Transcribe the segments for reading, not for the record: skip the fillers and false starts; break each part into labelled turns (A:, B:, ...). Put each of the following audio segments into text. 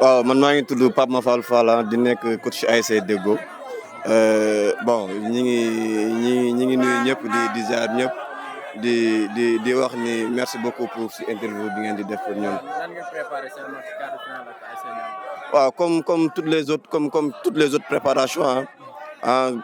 A: waaw man maa ngi tudd Pape Mafal Fall di nekk coach ASC Deggo bon ñi ngi nuyu ñëpp di ziar ñëpp di wax ni merci beaucoup pour si interview bi ngeen di def pour ñun.
B: lan ngeen préparé seen match quart de finale ak ASC Niang.
A: waaw comme toutes les autres préparations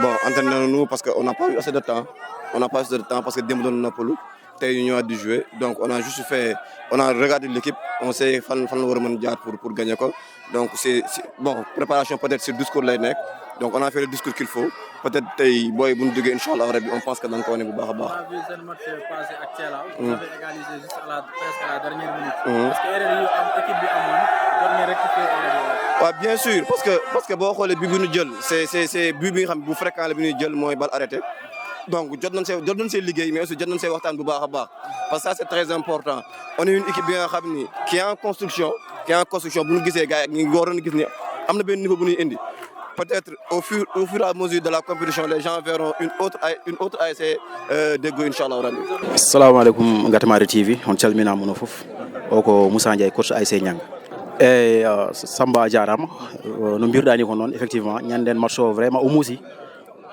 A: bon entraînons-nous parce que on n'a pas eu assez de temps parce que démb doon noppalu tey ñu ñëwaat di jouer donc on a regardé l'équipe on sait fan la war a mën jaar pour gagner ko donc c'est bon préparation peut-être sur discours lay nekk donc on a fait le discours qu'il faut peut-être tey booy bu ñu jógee inchallah rabbi on pense que dañ ko wane bu baax a baax.
B: on a vu seen match passé ak Thiela. vous avez égalisé juste presque à la dernière minute. parce que erreur yu am équipe bi amoon jot na rectifier erreur yi.
A: waaw bien sûr parce que boo xoolee bi ñu jël c'est but bi nga xam bu fréquent la bi ñuy jël mooy balle arrêtée. donc jot nañ see liggéey mais aussi jot nañ see waxtaan bu baax a baax parce que ça c'est très important on est une équipe bi nga xam ni qui est en construction bu ñu gisee gars yi ñu waroon gis ni am na benn niveau bu ñuy indi peut-être au fur et à mesure de la compétition les gens verront une autre ASC Deggo inchallah rabbi.
C: assalamu alaikum Ngatamari TV on calminama no fof o ko Moussa Ndiaye coach ASC Niang Samba jarama no mbirɗani ko noon effectivement ñanden match o vraiment o muusi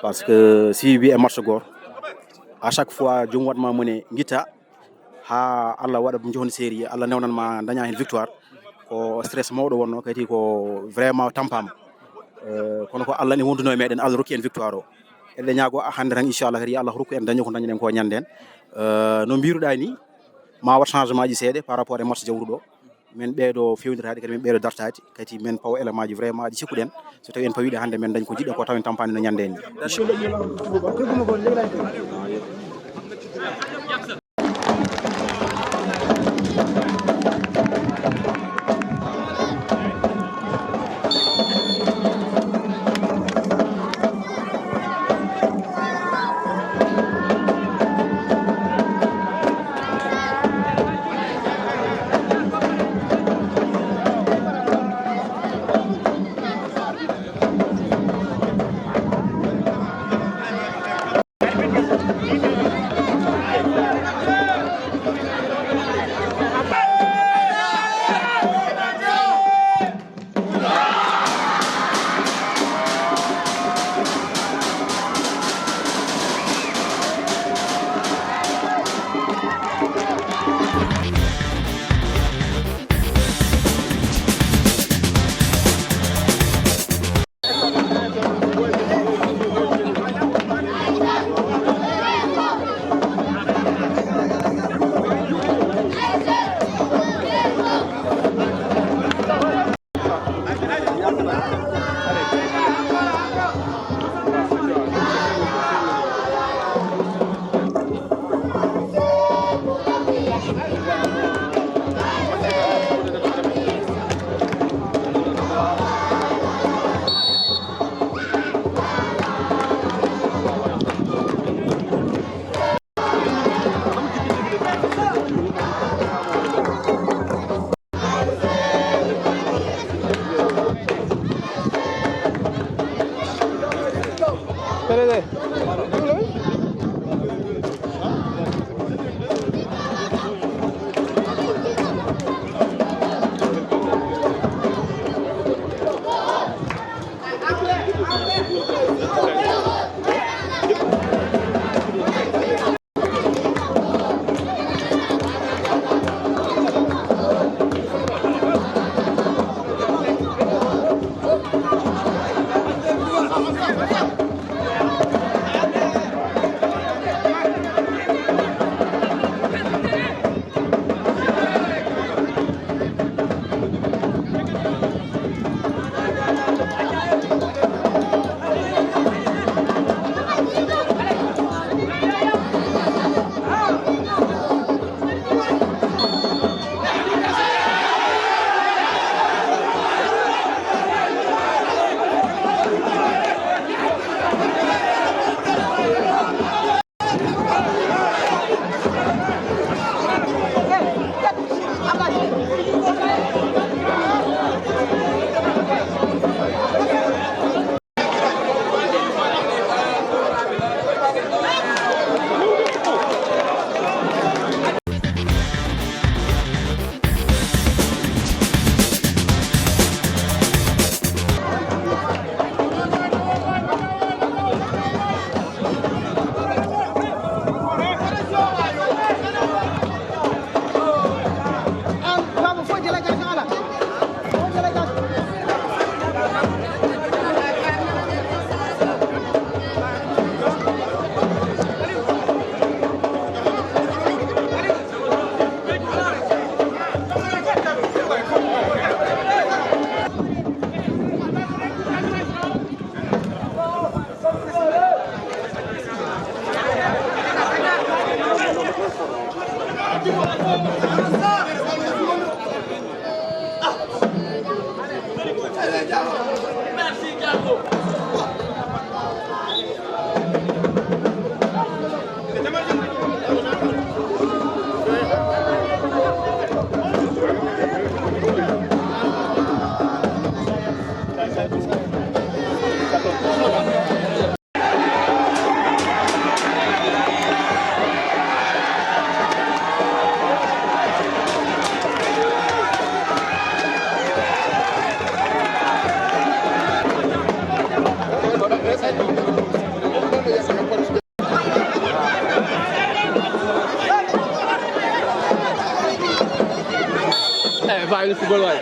C: parce que si wi e match goto à chaque fois jomum waɗma mone guitta ha Allah waɗa jehon série Allah newnanma daña hen victoire ko stress mawɗo wonno kadi ko vraiment tampama kono ko Allah ne wonduno e meɗen Allah rokki en victoire o eɗen ñaago hande tan inchallah kadi Allah rokku en daño ko dañen ko ñanden no mbiruɗa ni ma wat changement ji seeɗa par rapport e match jawruɗo men ɓeeɗo fewnitade kadi men ɓeeɗo dartade kadi men pawo élément ji vraiment ɗi cikkuɗen so tawi en pawiɗe hannde men dañ ko jiɗɗo ko taw en tampani no ñande en
D: bàyyi football waay.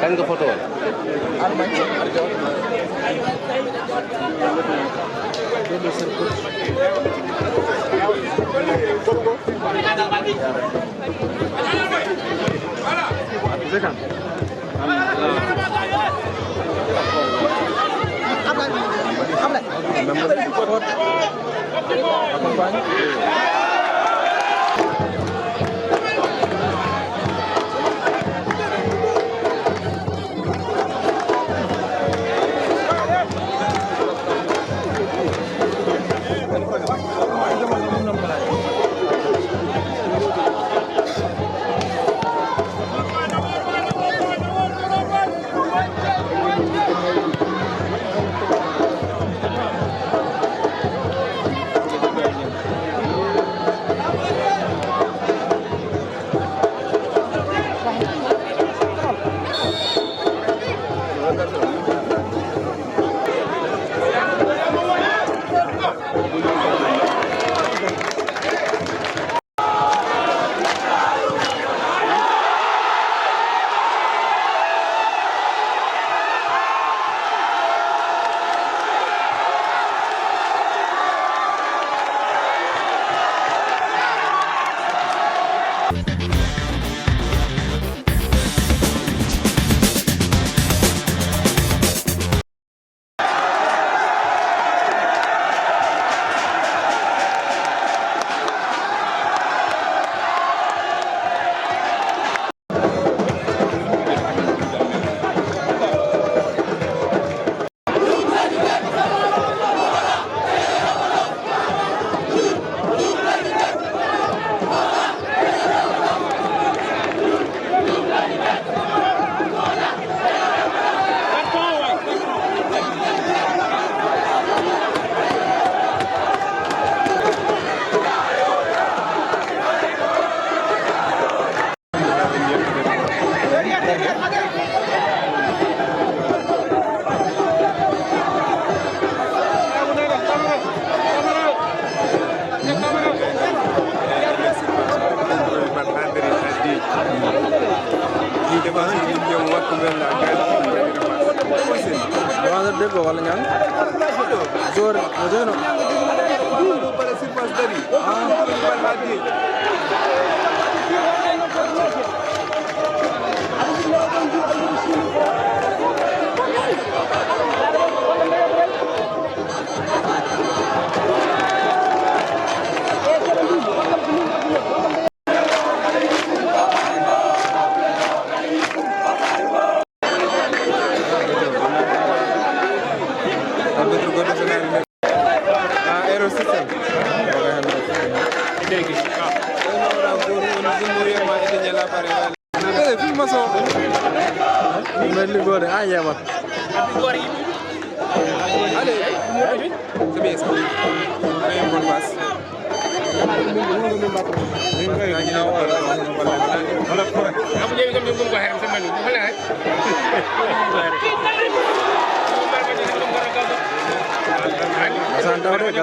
D: Kan nga photo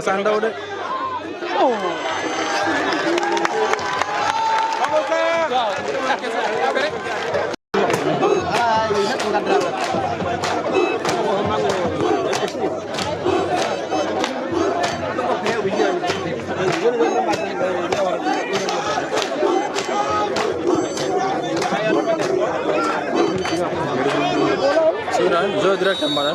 D: Gasan daw de.
B: Yo directement là.